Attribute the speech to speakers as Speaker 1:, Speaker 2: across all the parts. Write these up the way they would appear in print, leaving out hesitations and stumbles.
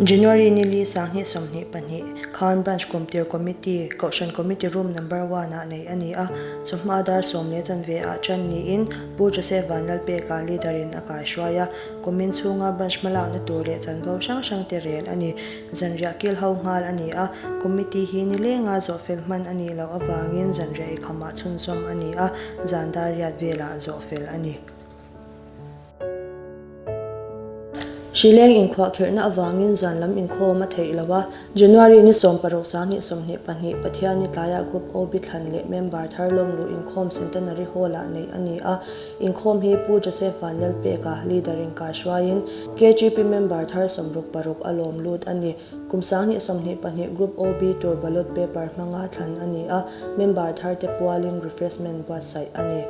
Speaker 1: January ni li 2022 khan Branch Kumtir Committee, Kohhran Committee Room Number One ah neih a ni a, chawhma dar 10:15 ah ṭan niin Pu Joseph Vanlalpeka Leader in a kaihruai a, kumin chhunga Branch hmalakna tur leh chanvo hrang hrang te rel a ni. Zanriah kil ho nghal a ni a, Committee hi nilenga zawhfel hman a nih loh avangin zanriah eikham ah chhunzawm a ni a, zan dar riat velah zawhfel a ni. Hrileng inkhuahkhirhna avangin zan lam inkhawm a theih lo a, January ni 16 2022 Pathianni tlaiah Group OB thlan leh member thar lawmluh inkhawm Centenary Hall-ah neih a ni a, inkhawm hi Pu Joseph Vanlalpeka, Leader in kaihruaiin KGP member thar 66 a lawm lut a ni. Kum 2022 Group OB tur ballot paper hmanga thlan a ni a, member tharte pualin refreshment buatsaih a ni.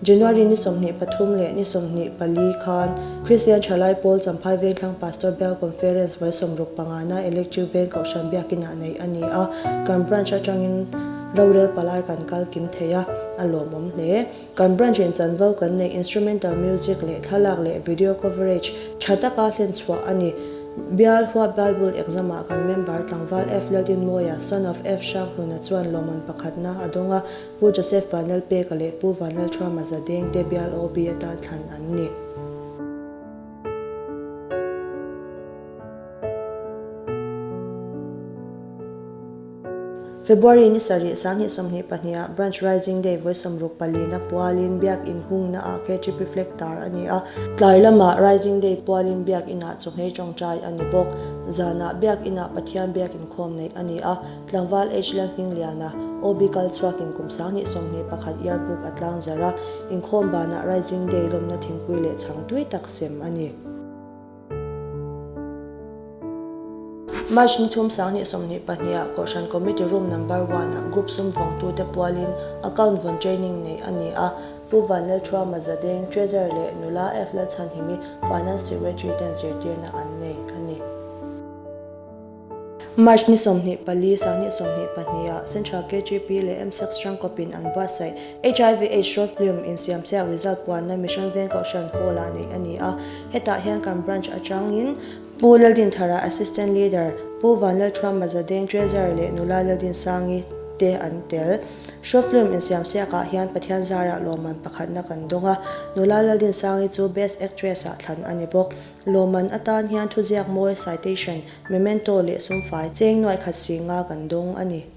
Speaker 1: January ni 23 leh ni 24 khan Kristian Thalai Pawl Champhai Vengthlang Pastor Bial Conference vawi 65 na Electric Veng Kohhran Biakinah neih a ni a, kan branch atangin rorel palai kan kal kim thei a, a lawmawm hle. Kan branch in chanvo kan neih instrumental music leh thlalak leh video coverage tha taka hlenchhuah a ni. Bial huap Bible exam ah kan member tlangval F Laldinmawia, son of F Hranghluna chuan lawmman pakhatna a dawng a, Pu Joseph Vanlalpeka leh Pu Vanlalthuama Zadeng te bial OB atan thlan an ni. February ni sarih 2022 ah Branch Rising Day vawi 64 na pualin Biak In hungna ah KTP flag tar a ni a, tlai lamah Rising Day pualin Biak In ah chawhmei tawngtai a ni bawk. Zanah Biak In ah Pathian Biak Inkhawm neih a ni a, Tlangval H Lalhmingliana, OB kal chhuakin kum 2021 yearbook a tlang zarh a, inkhawm banah Rising Day lawmna thingpui leh chhang tui tak sem a ni. March ni thum 2022 ah Kohhran Committee Room Number One ah Group sum vawngtute pualin Account vawn training neih a ni a, Pu Vanlalthuama Zadeng, Treasurer leh Nula F Lalchhanhimi, Finance Secretary ten zirtirna an nei a ni. March ni 24 2022 ah Central KGP leh MSAC Strangkawpin an buatsaih HIV Aids Short Film insiamsiak result puanna Mission Veng Kohhran Hall ah neih a ni a, hetah hian kan branch atangin Pu Laldinthara Assistant Leader, Pu Vanlalthuama Zadeng Treasurer leh Nula Laldinsangi te an tel. Short film insiamsiakah hian Pathian zarah lawmman pakhatna kan dawng a, Nula Laldinsangi chu Best Actress ah thlan a ni bawk. Lawmman atan hian thuziak mawi citation, memento leh sumfai cheng nuaih khat si nga kan dawng a ni.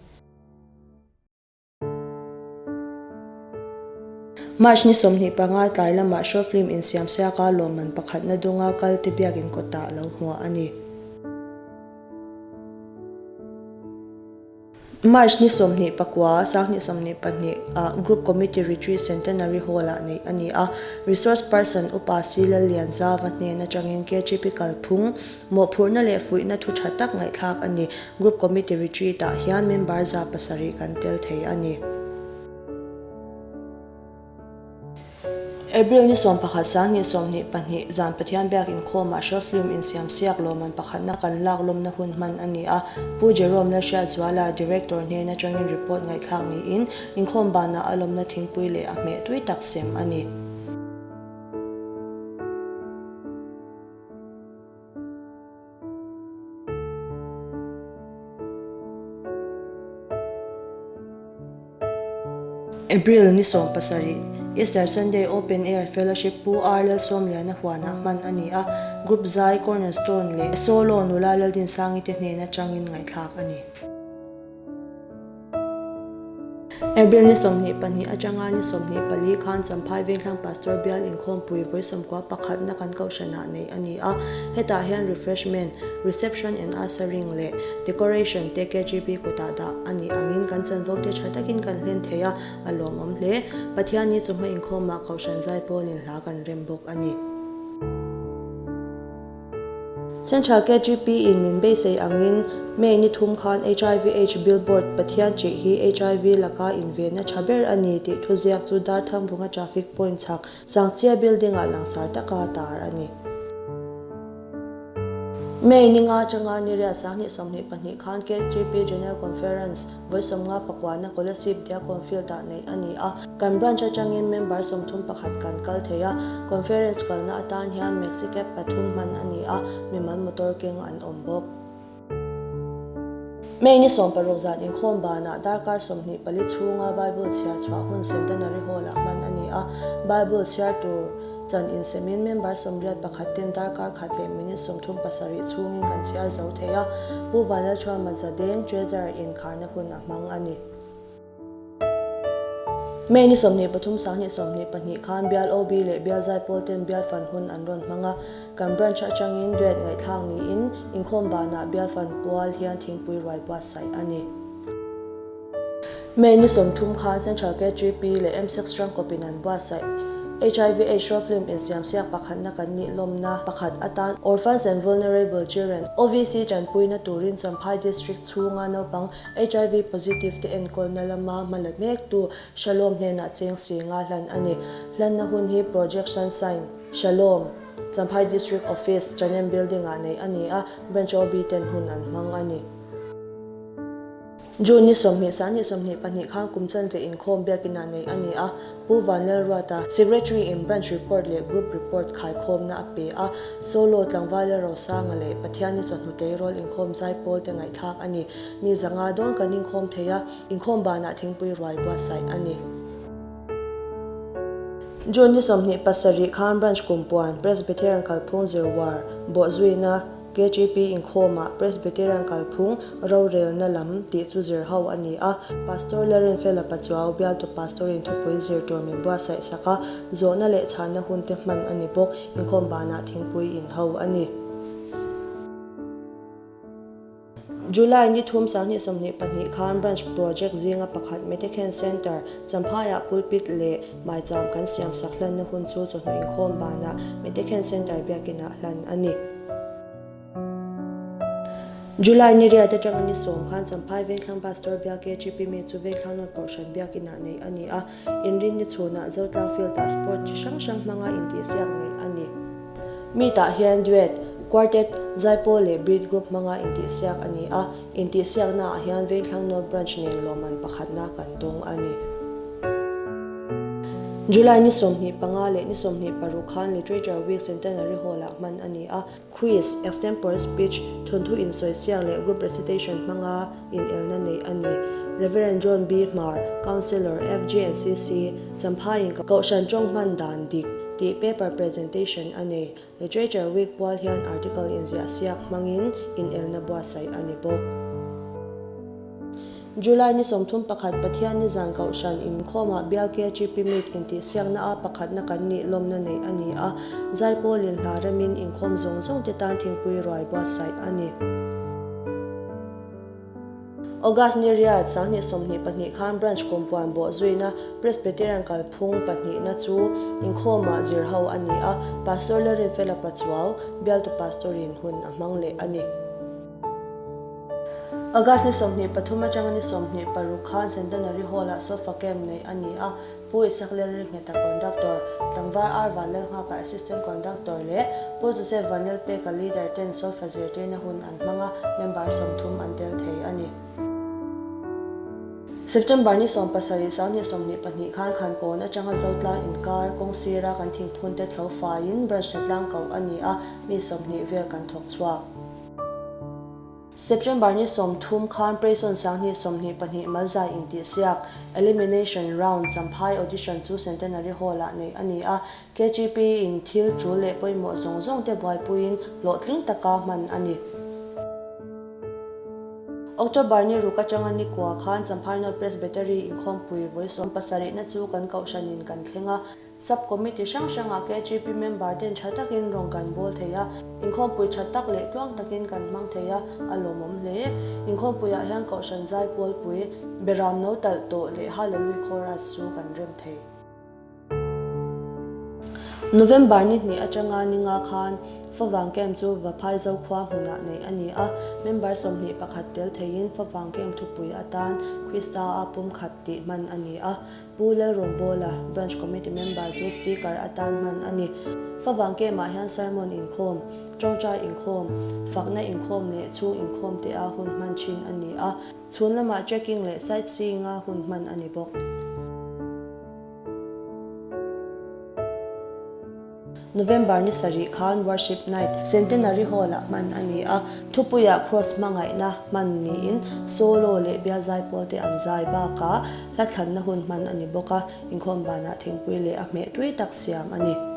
Speaker 1: March ni 25 tlai lamah short film insiamsiaka lawmman pakhatna dawnga kal te biakin kawtah lo hmuah a ni. March ni 29 2022 ah Group Committee Retreat Centenary Hall-ah neih a ni a, Resource Person Upa Si Lallianzava hnen atangin KGP kalphung, Mawhphurhna leh fuihna thu tha tak ngaihthlak a ni. Group Committee Retreat ah hian member 700 kan tel thei a ni. April ni 11 2022 zan Pathian Biak Inkhawmah short film insiam siak lawmman pakhatna kan lak lawmna hun hman a ni a. Pu Jerome Lalhriatzuala, Director hnen atangin report ngaihthlak niin inkhawm banah a lawmna thingpui leh a hmeh tui tak sem a ni. April ni 17, Easter Sunday Open Air Fellowship Pu R Lalsawmliana huanah hman a ni a, Group Zai, Cornerstone leh Solo nula Laldinsangi te hnen atangin ngaihthlak a ni. April ni 22 atanga ni 24 khan Champhai Vengthlang Pastor Bial Inkhawmpui vawi sawmkua pakhatna kan kohhranah neih a ni a, hetah hian refreshment, reception and ushering leh decoration te KGP kutah dah a nih angin kan chanvo te tha takin kan hlen thei a, a lawmawm hle. Pathianni chawhma inkhawmah kohhran zaipawlin hla kan rem bawk a ni. Central KGP in min beisei angin May ni thum khan HIV Aids billboard Pathian ṭih hi HIV laka invenna ṭha ber a ni tih thuziak chu Darthangvunga traffic point chhak Sangchia building ah langsar taka tar a ni. May ni nga atanga ni riat 2022 khan KGP General Conference vawi 50 pakuana Kolasib Diakon Field-ah neih a ni a. Kan branch atangin member 31 kan kal thei a, conference kalna atan hian maxi cab pathum hman a ni a, mimal motor keng an awm bawk. May ni 16 zan inkhawm banah darkar 24 chhunga Bible chhiar chhuah hun Centenary Hall-ah hman a ni a, Bible chhiar tur chan insemin member 81 ten darkar khat leh minute 37 chhungin kan chhiar zo thei a, Pu Vanlalthuama Zadeng Treasurer inkharna hun a hmang a ni. May ni 23 2022 khan Bial OB leh Bial Zaipawl ten Bial Fan hun an rawn hmang a, kan branch atangin duet ngaihthlak niin inkhawm banah Bial Fan pual hian thingpui ruai buatsaih a ni. May ni 30 khan Central KGP leh M6 Rangkawpin an buatsaih. Hiv AIDS raw film insiamsiak pakhatna kan nih lawmna pakhat atan Orphans and Vulnerable Children, OVC, tanpuina turin Champhai District chhunga naupang Hiv positive te enkawlna lama hma la mektu Shalom hnenah cheng si nga hlan a ni. Hlanna hun hi Project Sunshine, Shalom, Champhai District Office, Chanem Building-ah neih a ni a, Branch OB ten hun an hmang a ni. June ni 20 2022 khan kum chanve inkhawm biakinah neih a ni a, Pu Vanlalruata, Secretary in Branch Report leh Group Report khaikhawmna a pe a, Solo Tlangvala Rosanga leh Pathianni chawhnu tleirawl inkhawm zaipawl te ngaihthlak a ni. Mi zanga dawn kan inkhawm thei a, inkhawm banah thingpui ruai buatsaih a ni. June ni 27 khan Branch Kumpuan, Presbyterian Kalphung Zirwar, bawhzuina, KGP inkhawmah Presbyterian kalphung rorelna lam tih chu zir ho a ni a, Pastor Lalrinfela Pachuau bialtu Pastor-in thupui zir tur min buatsaih sak a, zawhna leh chhanna hun te hman a ni bawk, inkhawm banah thingpui in ho a ni. July ni thum 2022 khan Branch Project zinga pakhat Metekhen Centre, Champhaiah pulpit leh maicham kan siam sak hlanna hun chu chawhnu inkhawm banah Metekhen Centre biakinah hlan a ni. July ni riat atanga ni 10 khan Champhai Vengthlang Pastor Biak KGP mi chu Vengthlang North Kohhran biakinah neih a ni a, Inrinni chhunah Zotlang Field-ah sport chi hrang hrang hmanga intihsiak neih a ni. Meet-ah hian duet, quartet, zaipawl leh beat group hmanga intihsiak a ni a, intihsiaknaah hian Vengthlang North Branch nen lawmman pakhatna kan dawng a ni. July ni 25 leh ni 26 khan Literature Week Centenary Hall-ah hman a ni a, Quiz, extempore speech, thawnthu insawi siak leh group recitation hmanga inelna neih a ni. Rev. John B. Hmar, Councillor, FGNCC, Champhaiin Kohhran tawng hman dan dik tih paper presentation a nei. Literature Week pual hian article inziah siak hmangin inelna buatsaih a ni bawk. July ni 31 Pathian ni zan Kohhran inkhawmah Bial KGP Meet intihsiakna a pakhatna kan nih lawmna neih a ni a, Zaipawlin hla remin inkhawm zawng zawng te tan thingpui ruai buatsaih a ni. August ni riat 2022 khan Branch kumpuan bawhzuina Presbyterian kalphung pahnihna chu inkhawmah zir ho a ni a, Pastor Lalrinfela Pachuau, bialtu Pastor-in hun a hmang leh a ni. August ni 23 atanga ni 26 khan Centenary Hall-ah Sofa Camp neih a ni a, Pu Isak Lalringheta Conductor, Tlangval R Vanlalnghaka Assistant Conductor leh Pu Joseph Vanlalpeka Leader ten Solfa zirtirna hun an hmang a, member 30 an tel thei a ni. September ni 17 2022 khan Khankawn atanga Zotlang inkar kawng sira kan thingphun te thlo faiin branch hnatlang koh a ni a, mi 20 vel kan thawk chhuak. September ni 30 khan Prayson 2022 Malzai intihsiak, Elimination Round, Champhai Audition chu Centenary Hall-ah neih a ni a, KGP in thil tul leh pawimawh zawng zawng te buaipuiin hlawhtling taka hman a ni. October ni ruk atanga ni kua khan Champhai North Presbytery inkhawmpui vawi 70na chu kan kohhranin kan thleng a, Sub Committee hrang hrangah KGP member ten tha takin rawng kan bawl thei a, inkhawmpui tha tak leh tluang takin kan hmang thei a, a lawmawm hle. Inkhawmpuiah hian Kohhran zai pawlpui, Beram no talh tawh leh Hallelui Chorus chu kan rem thei. November ni hnih atanga ni nga khan Favang Camp chu Vaphai Zokhua hmunah neih a ni a, member 21 tel theiin Favang Camp thupui atan Krista a pumkhat tih hman a ni a. Pu Lalrawngbawla, Branch Committee Member chu Speaker atan hman a ni. Favang Camp-ah hian sermon inkhawm, Ṭawngṭai inkhawm, fakna inkhawm leh chhung inkhawm te a hun hman ṭhin a ni a. Chhun lamah trekking leh sightseeing-a hun hman a ni bawk. November ni sarih khan Worship Night, Centenary Hall-ah hman a ni a. Thupuiah Kross hmangaihna hman niin solo leh bial zaipawl te an zai bakah hla thlanna hun hman a ni bawk a, inkhawm banah thingpui leh a hmeh tui tak siam a ni.